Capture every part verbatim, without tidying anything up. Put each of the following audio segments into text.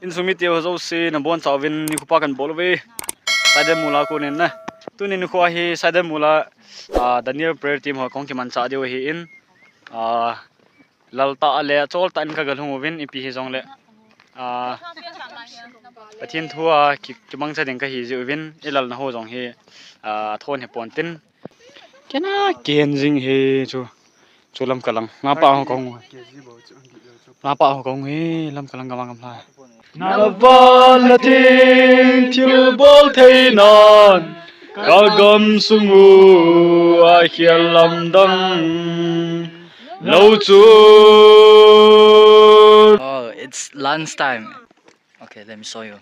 Insung mite ho jouse nabonchauvin nikho pha kahin bol uve. Saidan Mol a konin na. Tuni nikho hi Saidan Mol a, ah, Daniel Prayer Team ho kahung kimanchah diu ahin. Ah, lal tah le chol tah in kagalhung uvin ipi hijongle, ah, Pathen thu a ki, kimangcha ding kahi jeh uvin, ilalna ho jong hi, ah, thon hi pontin. Kei na kihen jing hi chu, chu Lamka lang. Nga pa ho kahung. Nga pa ho kahung hi Lamka lang gamang gamla. Naval na ting thilbol thei nan, kagam sung u akhel lamdang lou chu. Oh, it's lunch time. Okay, let me show you.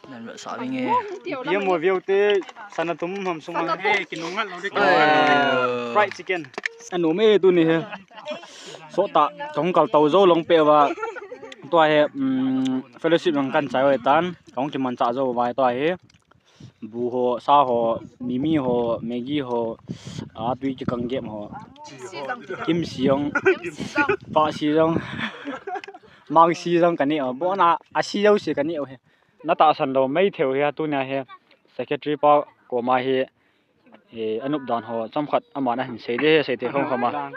Nan ba sa bing e. Bia mo viau te sana tum ham sung a. Eh, kinungal lo de. Oh. Fried chicken. Anu me tuni he. So ta, kahung kal tau jou long pe va. Tua hi, um, fellowship lang kan chai oi tan. Kahung kimanchah jou vai tua hi. Bu ho, sa ho, mimi ho, Maggi ho, a tui kikang gem ho. Kimchi jong. Pasi jong. Mangsi jong kanei o. Bona, asi jouse kanei o he. Natahsan lou maithei u hi a tunia hi secretary pa koma hi, eh, anop dan ho chomkhat aman ahin sei de, sei te khom khom a.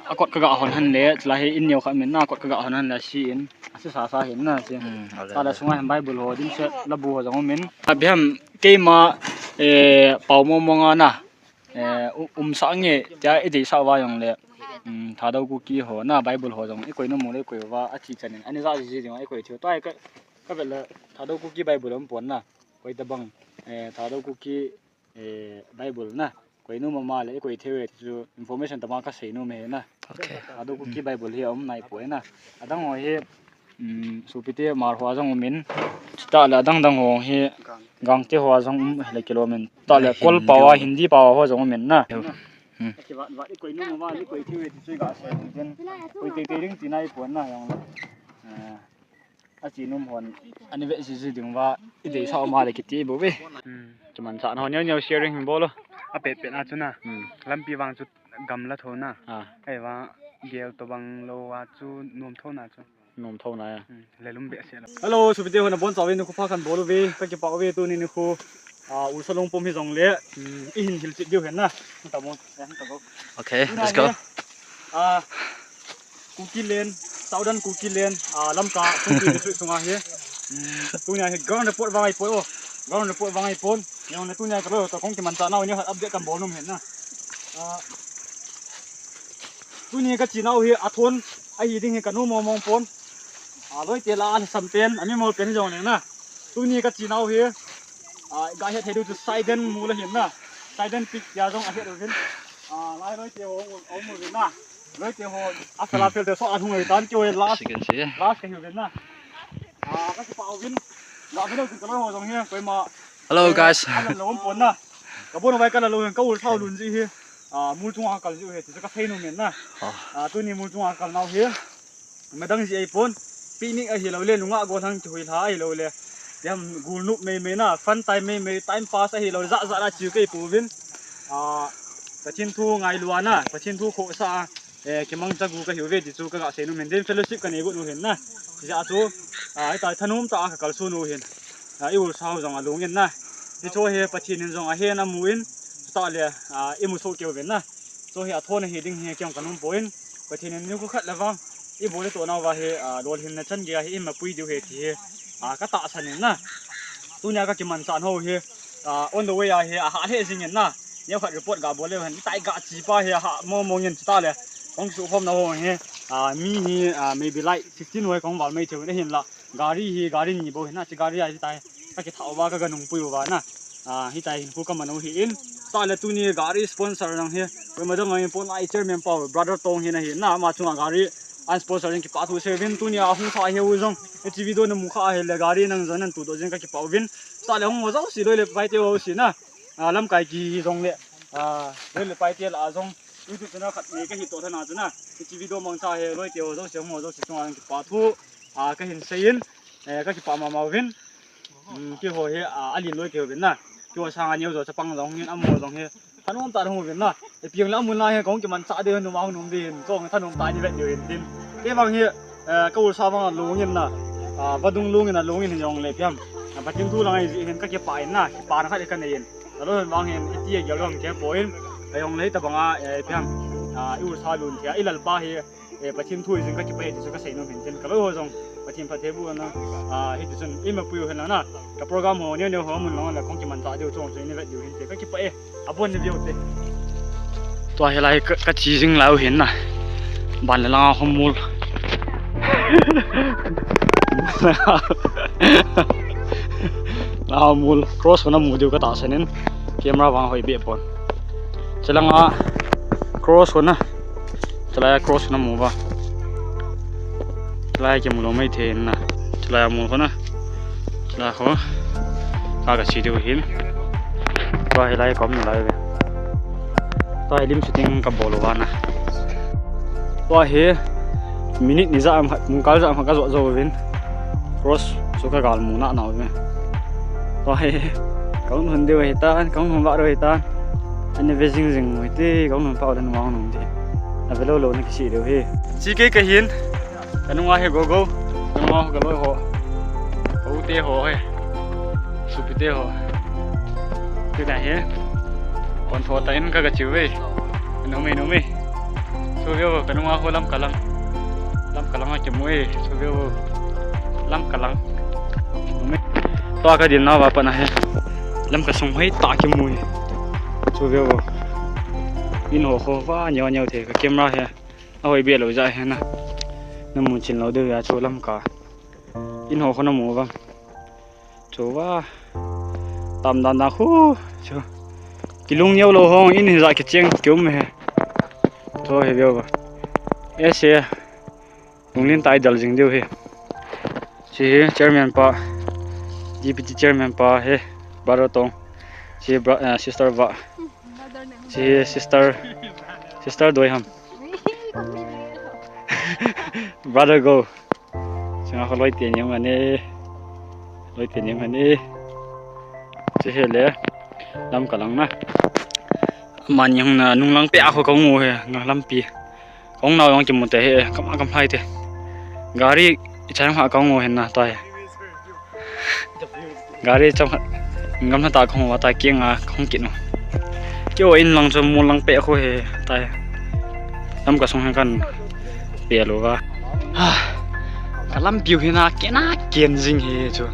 Akot kaga hon hen le, chulai hi in neo khat min na, akot kaga hon hen le, asi in, asi sa sa hin na, asi. Hmm, ale, ale. Tale sunga hin Bible ho, dimset labu ho jong min. Abraham, keima, eh, pao mong mong a na. Eh, u-, umsah nge, tia i deisah uva jongle, um, Thadou Kuki ho, na Bible ho jong, i koi nom u le i koi uva, athi chan in, ani ja ji ji ding uva, i koi thei u. Tua hi ka, ka vet le, Thadou Kuki Bible um pon na, koi tabang, eh, Thadou Kuki, eh, Bible na, koi nom mama le, i koi thei u e, ti chu information tama ka sei nom e na. Okay. Thadou Kuki Bible hi a um nai poi na. Adang ho hi, um, Sopite Hmar ho a jong um in, chutah le adang dang ho hi, Gangte ho a jong um le kilom in. Tah le, Kol pao a, Hindi pao a ho jong um in na. Hmm. Kivat vat i koi nom uva, i koi thei u e ti chu i ga sei tin. Koi tei tei ding tina i pon na jong le. Eh, achi nom hon. Ani ve ji ji ding uva, i deisah u ma le kiti bou ve. Hmm. Kimanchah na ho neo neo sharing hin bol o. Apet pet na chu na. Hmm. Lampi vang chu gamla tho na. Ah. Ahivang gel tobang lou a chu nom tho na chu. Nom tho na ya. Hmm, le lum behseh lou. Hello, Sopite ho nabonchauvin nikho pha kahin bol uve, ka kipah uve tuni nikho. Ah, Ulsa Longpum hi jongle, hmm, i hin hilchet diu hen na. Hung ta mo, eh, hung ta go. Okay, let's go. Tuna hi, ah, Kuki Land, Southern Kuki Land, ah, Lamka, Kuki District sunga hi. Hmm, tunia hi ground report vang ahi poi o. Ground report vang ahi pon. Jongle tunia ka loi ho toh kahung kimanchah nau hi update kahin bol nom hen na. Ah, tuni ka che nau hi athon ahi ding hi ka nom mong mong pon. A loite lah a lhasam pen, a mimol pen hi jong leng na. Tuni ka che nau hi, a, ga het thei diu chu Saidan Mol ahin na. Saidan Peak tia jong ahet uvin. A, lai loite ho, um, um uvin na. Loite ho, a fel a fel te so a hung uvin tan kei ho last, last ka hi uvin na. A, ka kipah uvin. Ga ve lou chu ka loi ho jong hi, koima. Hello, guys. A la lom pon na. Ka bon vai ka la lom, ka ul thau lun ji hi. A, mol chunga kal ji hi, ti chu ka sei nom in na. Oh. A, tuni mol chunga kal nau hi. Madang ji ahi pon, picnic ahilou le, nungah gollhang kihuilha ahilou le, tiam gul nup mei mei na, fun time mei mei, time pass ahilou le, jat jat a chiu kei pouvin. Ah, Pathen thu ngailu a na, Pathen thu khohsah a, eh, kimangcha gu kahiuve ti chu kaga sei nom in, din fellowship kanei got u hin na. Hijeh a chu, ah, hitia thanom tah a kakalson u hin. Ah, i ul sao jong alung in na. Hichu hi Pathen in jong ahen amu in, chutah le, ah, i mu soh kei uvin na. Chu hi athon ahi ding hi kei jong kanom poi. Pathen in nikho khat le vang i bol i toh nauva hi, ah, lolhinna chan geiya hi i mapui diu ahi ti hi, ah, ka tahsan in na. Tunia ka kimanchah nau hi, ah, on the way a hi ahah lheh jing in na. Neokhat report ga bol leu hen, itai ga che pa hi ahah mong mong in chutah le. Kong sukhom nau hi, ah, mi hi, ah, maybe like fifteen hoi kong val mai thei u ahin la. Gari hi, gari ni bou hin na, hiche gari a hitai. Ka kitha uva, ka ga nungpui uva na. Ah, hitia hin khu ka man u hi in. Chutah le tuni gari sponsor jong hi. Koima dang in pon ai chairman pa u, brother Tong hin ahi na, ama chunga gari an sponsor in kipathu seuvin tunia hung sa hi u jong. Hiche video na mu kha ahile gari nang jong nan tudoh jing ka kipah uvin. Chutah le hung ho jouse loi le pai te ho jouse na. Ah, lamkai kihi jong le. Ah, loi le pai te lah a jong. YouTube channel khat nei ka hi toh lhon a chu na. Hiche video mangcha hi loi te ho jouse hung ho jouse chunga jong kipathu. Ah, ka hin sei in. Eh, ka kipah mama uvin. Um, keiho hi, ah, alen loi kei uvin na. Keiho sanga neo jo chapang jong hin, amaho jong hi. Thanom tah a hung uvin na. Ipi hung le amun lai hi, kahung kimanchah diu hin, numa hung nom diu hin. Chong thanom tah a ni vet diu hin tin. Kei vang hi, eh, ka ul sa vang a lung in na. Ah, vadung lungin alungin hin jong le phiam. Ah, Pathen thu lang ahi jeh hin kakipah in na, kipana khat kanei in. Alou hin vang hin iti a gel jong kipah in. Ajong le tabang a, eh, phiam. Ah, i u sa lun thia, i lalpa hi, eh, Pathen thu ahi jeh in kakipah e ti chu kasei nom hin tin. Kaloi ho jong Pathen phatthei boh in na. Ah, hiti chun ima pui u hin lang na. Ka program ho neo neo ho mun lang la kong kimanchah diu chong chu ini vet diu hin te kakipah e. Abon ni view te. Tua hilai ka, kache jing lai u hin na. Ban le langa ho mol. Langa ho mol. Cross ho namu diu katahsan in. Camera vang hoi beh pon. Chelanga cross ho na. Chelai cross ho namu uva. Chelai kimu lou maithei in na. Chelai mol ho na. Chulai ho. Ka, kache diu hin. Tua hilai ka um nalai uve. Tua hi lim shooting kabol uva na. Tua hi minute ni ja am khat, pung kal ja am khat kajot jou uvin. Cross chu kagal mu nana uve. Tua hi kahung lhun diu ahitan, kahung lhun vah diu ahitan. Ani ve jing jing u hite, kahung lhun pau le numa hung um te. Ave lou lou na kisei diu hi. Che kei kahin. Kanunga hi Gogo, kanunga ho kaloi ho. Ka u te ho hi. Sopi te ho. Tuna hi. Kon tho tah in ka, kache uve. Nom e, nom e. Chu veu, kanunga ho Lamka lang. Lamka lang a kimu e. Chu veu. Lamka lang. Nom e. Tua kadin nauva pat na hi. Lamka sung hoitah kimu e. Chu veu. In ho ho va neo neo thei ka camera hi. Ahoi beh lou jeh hin na. Namu chin lou diu a chu Lamka. In ho ho namu uvam. Chu va. Tam dan dan khu. Chu. Kilung neo lou hong in hijat kicheng kium e. Chu hi veu va. Ese. Lunglen tah a idel jing diu hi. Hiche hi chairman pa. Deputy chairman pa hi. Brother Tong. Hiche hi bro-, eh, sister va. Hiche hi sister. Sister doi ham. Brother Go. Chunga kho loi te ni um ani. Loi te ni um ani. Hiche hi le. Lamka lang na. Aman jong na nung lang peh a kho kahung u hi. Nga lampi. Kahung nau jong kimu te hi. Kam a kam lhai te. Gari i chang ha kahung u hin na tai. Gari chang ha. Ngam na ta kahung u tai kiang a kahung kit u. Keiho in lang chu mol lang peh a kho hi tai. Lamka sung hi kan pe lou va. Ha. Ka lampiu hi na kena ken jing hi chu.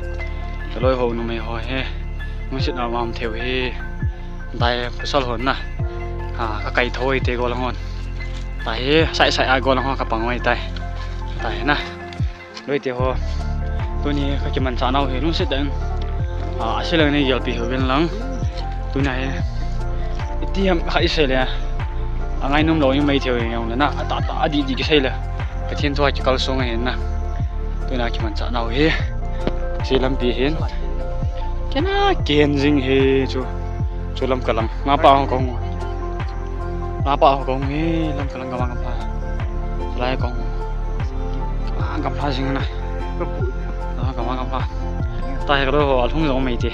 Ka loi ho numei ho hi. Lungset na mam theu hi. Tai pasal hon na. Ha, ka kai thoi te golang hon. Tai hi, sai sai a golang hon ka pang oi tai. Tai na. Loi te ho. Tuni ka kimanchah nau hi lungset dan. Ah, ase lang ni gelpi ho ben lang. Tuna hi. Iti ham ka isei le. Angai nom lou ni mai theu jong le na. Ata ta adi di kisei le. Pathen thu a kikal song hin na. Tuna kimanchah nau hi. Hiche lampi hin. Kena ken jing hi chu. Chu Lamka lang. Nga pa ho kong. Nga pa ho kong hi Lamka lang gam a gam lha. Lai kong. Gam a gam lha jing na. Ah, gam a gam lha. Tai hi ka loi ho alhung jong mai ti.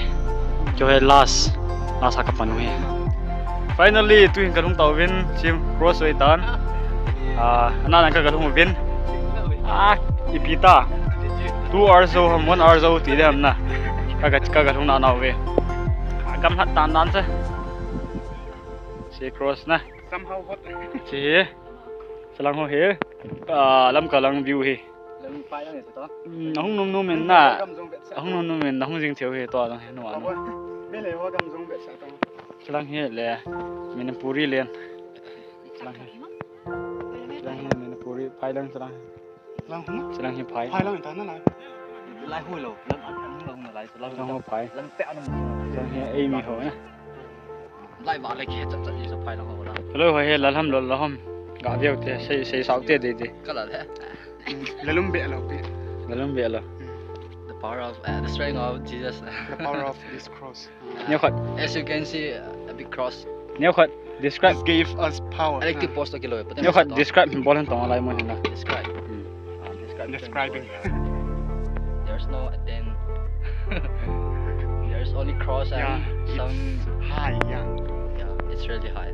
Keiho hi last. Last a ka pan u hi. Finally, tuhin ka lhung tauvin, hiche cross ahitan. Ah, ana nang ka, ka lhung uvin. Ah, ipi ta. Two hours jou ham, one hour jou ti ding ham na. Ka, ka, ka, ka lhung na nauve. Ah, gamlhat dan dan se. Hiche cross na. Somehow hot. Hiche. Salang ho hi. Ah, Lamka lang view hi. Lam pai lang ito. Hmm, ahung nom nom in na. Gam jong bet sa. Ahung nom nom in na hung jing theu hi to lang hi no. Abo. Me le ho gam jong bet sa to. Salang hi le. Manipuri len. Salang hi. Salang hi Manipuri pai lang salang. Lang hu. Salang hi pai. Pai lang ta na lai. Lai hu lo. Lang an an lo na lai. Salang ho pai. Lang pe an. Salang hi ei mi ho na. Lai va le ke chat chat ji so pai lang ho la. Hello, ho he la ham lo la ham. Ga veu te sei sei sao te de de. Ka la le. La lum be lo pi. La lum be lo. The power of, uh, the strength of Jesus. The power of this cross. Neo khat. As you can see, a big cross. Neo khat. Describe. This gave us power. Electric post to kilo. Neo khat. Describe bol han tong lai mo hin na. Describe. Hmm. Uh, describe. Describing. There's no attain. There's only cross and, yeah, some high, yeah. Yeah, it's really high.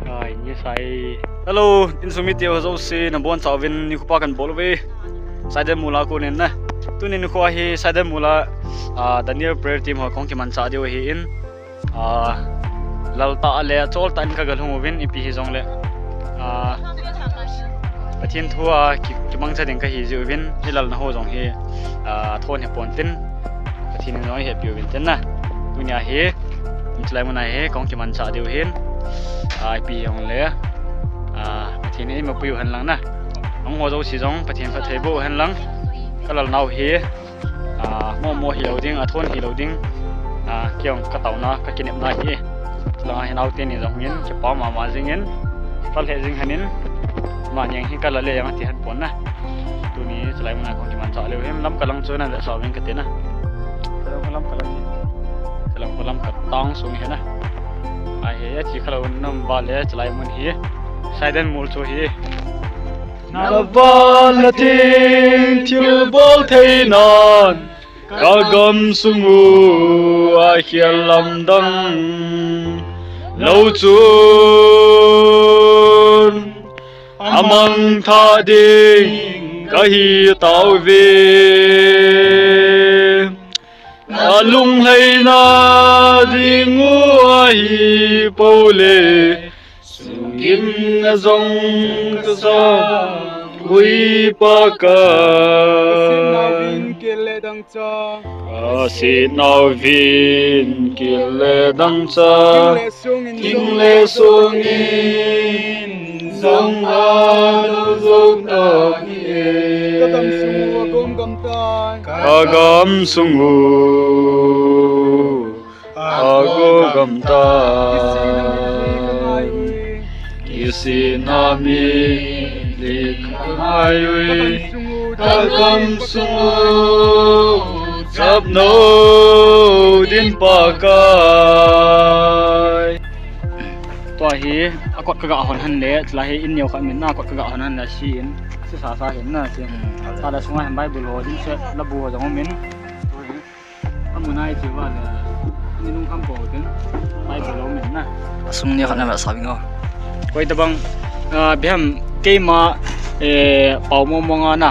Ai, ni sai. Hello, insung mite ho jouse nabonchauvin nikho pha kahin bol uve. Saidan Mol a konin na. Tuni nikho hi Saidan Mol a, ah, Daniel prayer team ho kahung kimanchah diu ahin. Ah, lal tah le chol tah in kagalhung uvin ipi hijongle, ah, Pathen thu a ki, kimangcha ding kahi jeh uvin, hi lalna ho jong hi, ah, thon hi pon tin. Pathen in jong eihepi uvin tin na. Tunia hi, chulai mun a hi kahung kimanchah diu ahin. Ah, ipi hijongle, ah, Pathen in eimapui u hen lang na. Nangho jouse jong Pathen phatthei boh u hen lang. Ka lalnau hi, ah, momo hilou ding, athon hilou ding. Ah, keijong kataona, kakinepna ahi. Chulanga hi naote ni jong hungin, kipa mama jingin, lal he jing hen in, amani jong hi kalal le jong ati hen pon na. Tuni chulai mun a kahung kimanchah leu hen, Lamka lang chu navetsah uvin kati na. Lamka lang hi. Lamka lang katang sung hi na. Ahi, achi khalou nam vale, chulai mun hi Saidan Mol chu hi. Naval a ding thilbol theinan, ka gamsung u akhel lamdang lou chun, amangthah ding kahi tauve. Alunglhaina ding u ahipou le, sungim na jong kasa, ui pa ka. Kasetnau vin kile dangchah. Kasetnau vin kile dangchah. King le sungin jong, king le sungin jong adou jou ta hi e. Ka gamsung u agom gam tai. Ka gamsung u agom gam tai. Kisihna mitlhi kangai ui. Ka gamsung u chapnou din Pakai. Tua hi akot kaga hon hen le, chulai hi in neo khat min na, akot kaga hon hen le, si in, si sasa hin na, si. Hmm. Tua le sunga hin Bible ho din, si labu ho jong min. Amun a ichi uva le, ni lungkham pou tin, Bible ho min na. Asung ni khat na la sa bing o. Koi tabang, ah, biham keima, eh, pao mo mo nga na.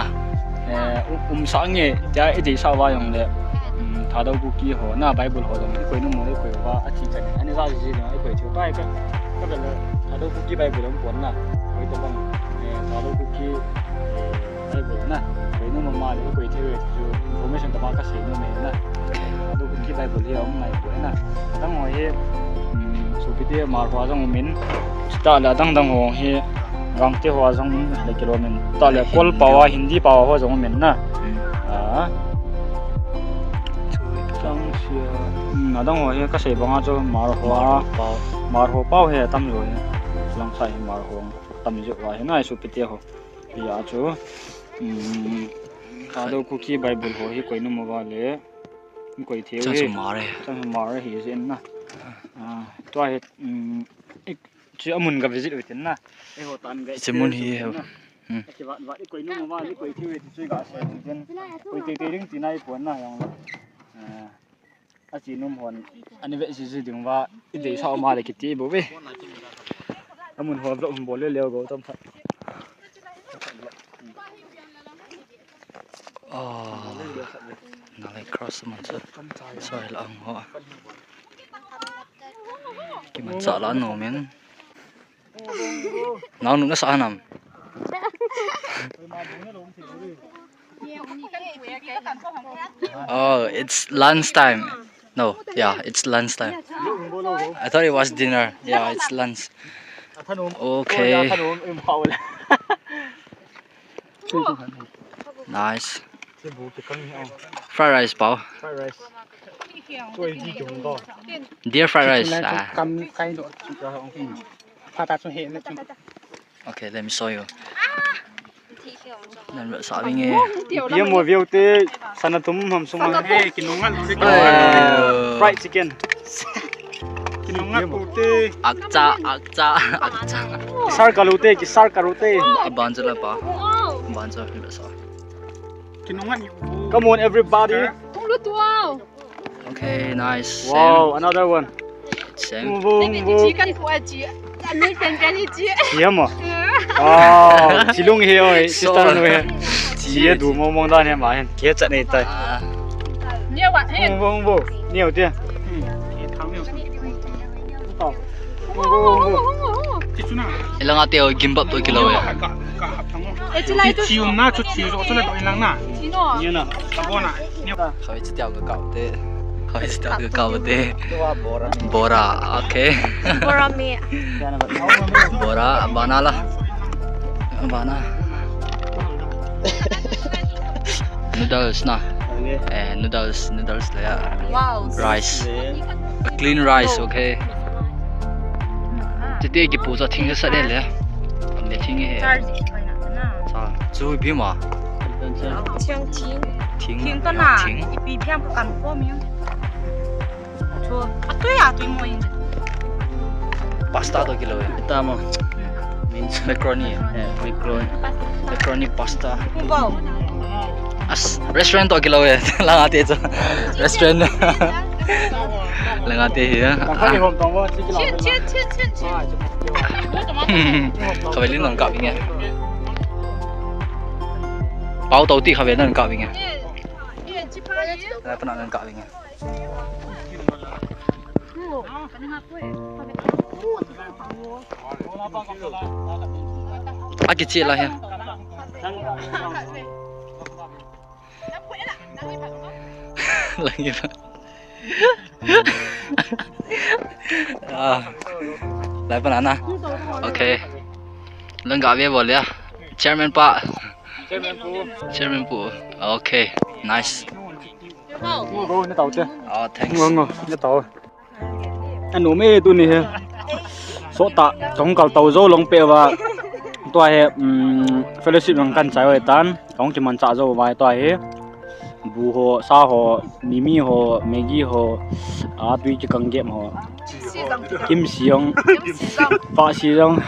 Eh, u-, umsah nge, tia i deisah uva jong le, um, Thadou Kuki ho na, Bible ho jong, i koi nom mo, i koi uva, athi chan, ani ja ji jong, i koi thiu, pai ka, ka bel le, Thadou Kuki Bible um pon na, koi tabang, eh, Thadou Kuki, eh, Bible na, koi nom ma le, i koi thiu, chu information tama ka sei nom e na. Thadou Kuki Bible hi um ngai poi na. Adang ho hi, um, sopite Hmar ho jong um in, chutah le adang dang ho hi, Gangte ho jong um le kilom in. Chutah le Kol pao a, Hindi pao a ho jong um in na. Hmm. Ah. Hmm, adang ho hi ka sei bang a chu Hmar ho a. Hmar ho pao. Hmar ho pao hi tam jo hi. Lang sa hi Hmar ho tam jo a hi na sopite ho. Pi a chu. Hmm. Thadou Kuki Bible ho hi koi nom uva le. Koi thiu. Chan hi. Sumare. Chan sumare hi jin na. Ah, tua hi, um, ik, chu amun ga visit u tin na. Eiho tan ga. Chu mun hi he. Hmm. Aki vat vat i koi nom uva, i koi thiu ti chu ga se tin. Koi te te ding ti nai pon na jong. Ah, achi nom hon. Ani ve ji ji ding uva, i deisah ma le kiti bou ve. Amun ho vlog hung bol le leo go tam phat. Oh, na lai cross man sa. Sorry la ang ho. Kimanchah la nom in. Nang nu na sa nam. Oh, it's lunch time. No, yeah, it's lunch time. I thought it was dinner. Yeah, it's lunch. Okay. Nice. Fried rice pao. Fried rice. Dear fried rice. Ah. Okay, let me show you. Nan ba sa bing e. Pia mo view te, sana tum ham sung. Eh, kinungan. Oh. Fried chicken. Kinungan pute. Akcha, akcha, akcha. Kisar kalute, kisar kalute. Abanjala pa. Abanjala sa. Kinungan. Come on, everybody. Tung lu tuau. Okay, nice. Wow, another one. Same. Boom, boom, boom. Chicken pu achi. Anui pen pen ichi. Siamo. Wow, chi lung hi oi, sister nu hi. Chi e du mong mong dan hi ma hin. Kia chat nei tai. Neo wa, neo. Hung bo, hung bo. Neo tia. Hung bo, hung bo. Ilang ate o gimbap to kilo ya. Eh, chi lai tu. Chi um na, chu chi zo, chu lai to ilang na. Chi no. Ni na, abona. Khawi chi tiau ka kau te. Khawi chi tiau ka kau te. Bora, okay. Bora mi. Bora, bana la. Bana. Noodles na. Eh, noodles, noodles le ya. Wow. Rice. Clean rice, okay. Tete ki pu cha thing sa le le. Am le thing he. Charge. Cha, chu bi ma. Chiang thing. Thing. Thing to na. Thing. Ipi phiam ko kan ko mi. Chu, atui, atui mo in. Pasta to kilo ya. Ta mo. Min macaroni ya. Eh, macaroni. Macaroni pasta. Wow. As, restaurant to kilo ya. Langa te chu. Restaurant. Langa te hi ya. Chin, chin, chin, chin, chin. Khawi lin nang ka bi nge. Pau tau ti khawi nang ka bi nge. Lai pana nang ka bi nge. Aki chi la he. Langi ba. Ah. Lai pana na. Okay. Lang ga ve bol ya. Chairman pa. Chairman pu. Chairman pu. Okay. Nice. Ngo, ngo, ni tau te. Oh, thanks. Ngo, ngo, ni tau. Anu me tu ni he. So ta, tong kal tau zo long pe va. Tua he, um, fellowship nang kan chai oi tan. Tong ki man cha zo vai tua he. Bu ho, sa ho, mimi ho, Maggi ho, a tui ki kang gem ho. Kim si jong. Kim si jong. Pa si jong.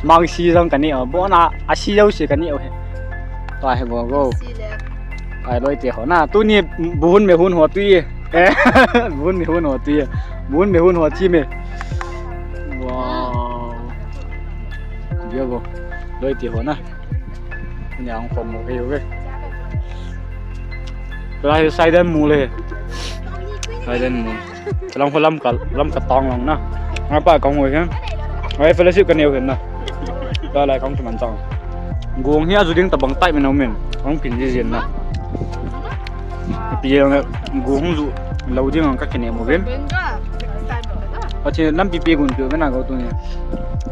Mang si jong ka ni o. Bo na, a si jong si ka ni o he. Tua he go go. Ai loi te ho na. Tu ni bu hun me hun ho tui. Eh, bu hun me hun ho tui. Bu hun me hun ho chi me. Wow. Dia go. Loi te ho na. Nya ang khom mo kei ve. Lai saidan mu le. Saidan mu. Lang ho lam ka, lam ka tang lang na. Nga pa kong ho hen. Ai fellowship ka neo hen na. Ka lai kong tuman chang. Gong hi aju ding tabang tai min min. Kong pin ji jin na. Pi yang gong ju lo ding ang ka kine mo vin. Achi lam pi pi gun tu na go tu ni.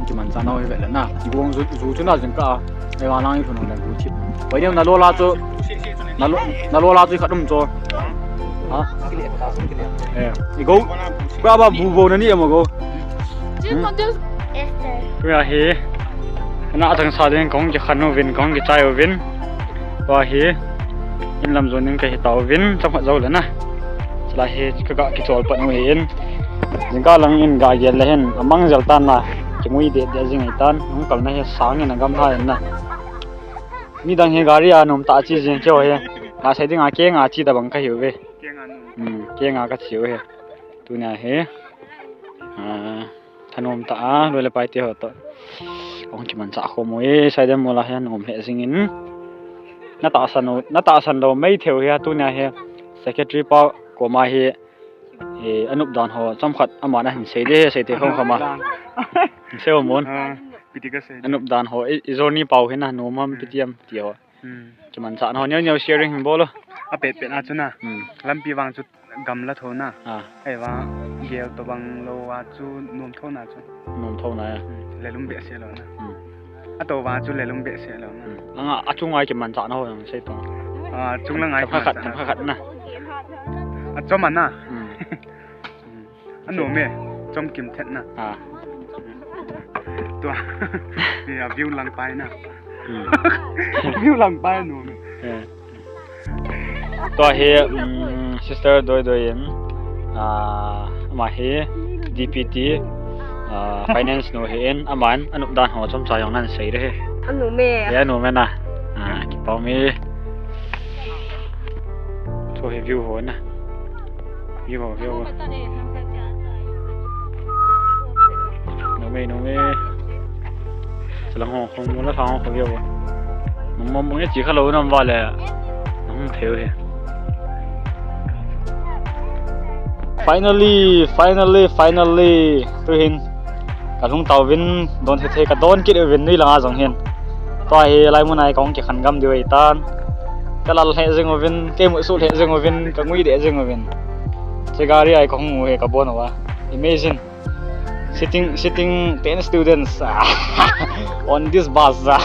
Ki man cha na ho ve le na. Gong ju ju chu na jin ka. Ei, wa nang i thunung dan bu chip. Wai neo na lo la chu. Na lo, na lo la chu i khat um chu. Ha? Eh, i go. Bra ba bu bo na ni emo go. Hmm? Kua hi. Na atang sa den kong ki khan uvin, kong ki chai uvin. Kua hi. In lam jon in ka hi ta uvin, cham khat zo le na. Chula hi ka ga ki chol pat u hin. Jing ka lang in ga gel le hin, amang jel tan na. Ki mui de de jing ai tan, hung kal na hi sang in a gam ha in na. Midang hi gari a nom ta chi jing keu hi. Nga sei ding a keng a chi tabang ka hiu ve. Keng a nom. Hmm, keng a ka chiu hi. Tunia hi. Ah, thanom ta a, loi le pai te ho to. Kong ki man cha khom u e, saidan mu la hi nom le jing in. Na tahsan u, na tahsan lo mai theu hi a tunia hi. Secretary pa koma hi. Eh, anup dan ho, cham khat, ama na hin sei de, sei te khom khama. Hin sei o mon. Ah, piti ka sei. Anup dan ho, i, i journey pau hin na, nom am, piti am, ti ho. Hmm. Ki man cha na ho, neo neo sharing hin bol o. A pet pet na chu na. Hmm. Lampi vang chu gamla tho na. Ah. Ei vang, gel to bang lo a chu nom tho na chu. Nom tho na ya. Hmm. Lelum behseh lo na. Hmm. A to vang chu lelum behseh lo na. Hmm. Anga, a chunga ki man cha na ho jong sei tong. Ah, chung la ngai. Themkhat, themkhat na. A chom a na. Hmm. Hmm. A nom e, chom kim thet na. Ah. Tua. Ni a view lang pai na. Hmm. View lang pai nom e. Eh. Tua hi, um, sister Doi Doi in, ah, ama hi D P T, ah, finance nu hi in, aman, anup dan ho chomcha jong nan sei de hi. Anom e. Ya, anom e na. Ah, kipa um e. Chu hi view ho na. View ho, view ho. Nom e, nom e. Lang ho, ho, mo la thang ho, ho, yo. Mo, mo, mo, ye chi kha lo nam va le. Nang theu he. Finally, finally, finally. Tuhin. Ka lhung tauvin, don the the, ka don kit uvin, nui langa jong hin. Tua hi, lai mun a hi ka hung kikhen gam diu ahitan. Ka lal he jing uvin, kei mu su he jing uvin, ka ngui de jing uvin. Che gari a hi ka hung mu he ka bon uva. Imagine. Sitting, sitting ten students, ah, on this bus, ah.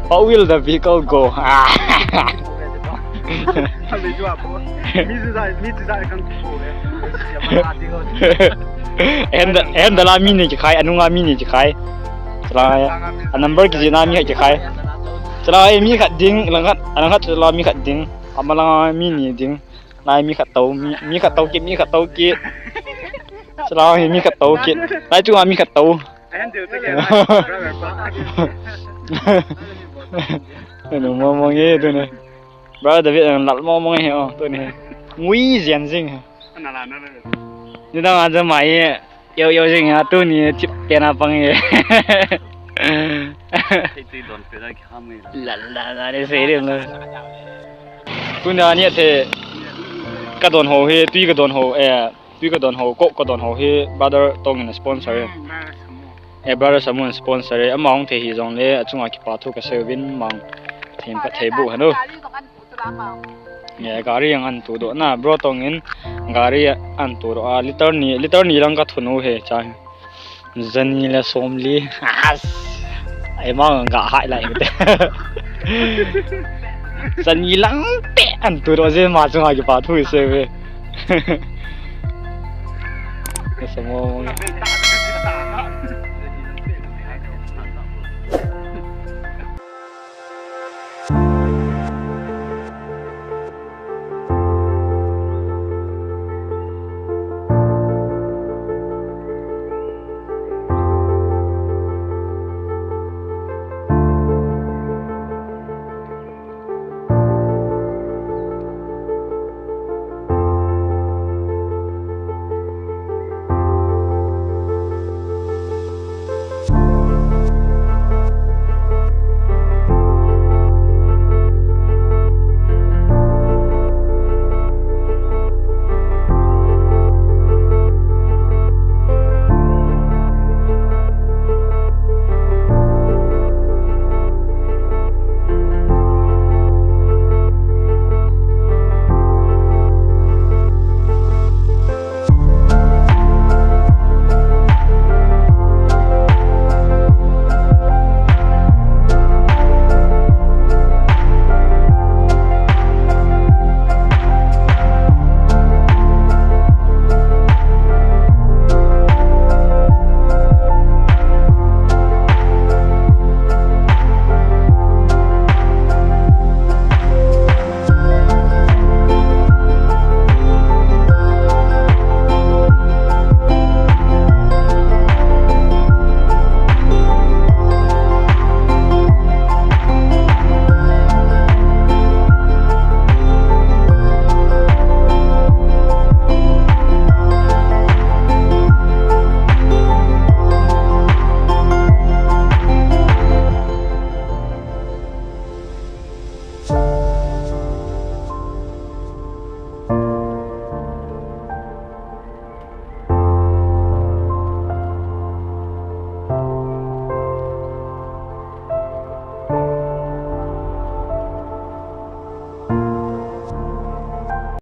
How will the vehicle go? Ah. Enda, enda la mi ni kikhai, anunga mi ni kikhai. Chala, a number kijih na mi kikhai. Chala, mi khat ding, langkhat, langkhat chala mi khat ding. Amalanga mi ni ding. Lai mi khat tou, mi, mi khat tou kit, mi khat tou kit. Chala hi mi khat tou kit. Lai chunga mi khat tou. Anu mo mo nge tuni. Brother David, ang lal mo mo nge, oh, tuni. Ngui jian jing. Ni dang a jama ye. Yo, yo, jing a, tuni, tip, tena pang e. Hei, tui don pe da ki ham e. La, la, la, de sei de la. Tuni a ni the, ka don ho he, tui ka don ho, eh, tui ka don ho, ko ka don ho he, brother Tong in sponsor e. Eh, brother Samu in sponsor e, ama hung the hi jong le, achunga kipa thu ka sei uvin, mang, thei pha thei bu hanu. Ye, gari ang an tu do na, bro Tong in gari an tu do a, liter ni, liter ni lang ka thunu he cha. Jani le som li. As. Ai mang ga hai lai te. Jani lang te an tu do je ma chunga kipa thu se ve. Samo.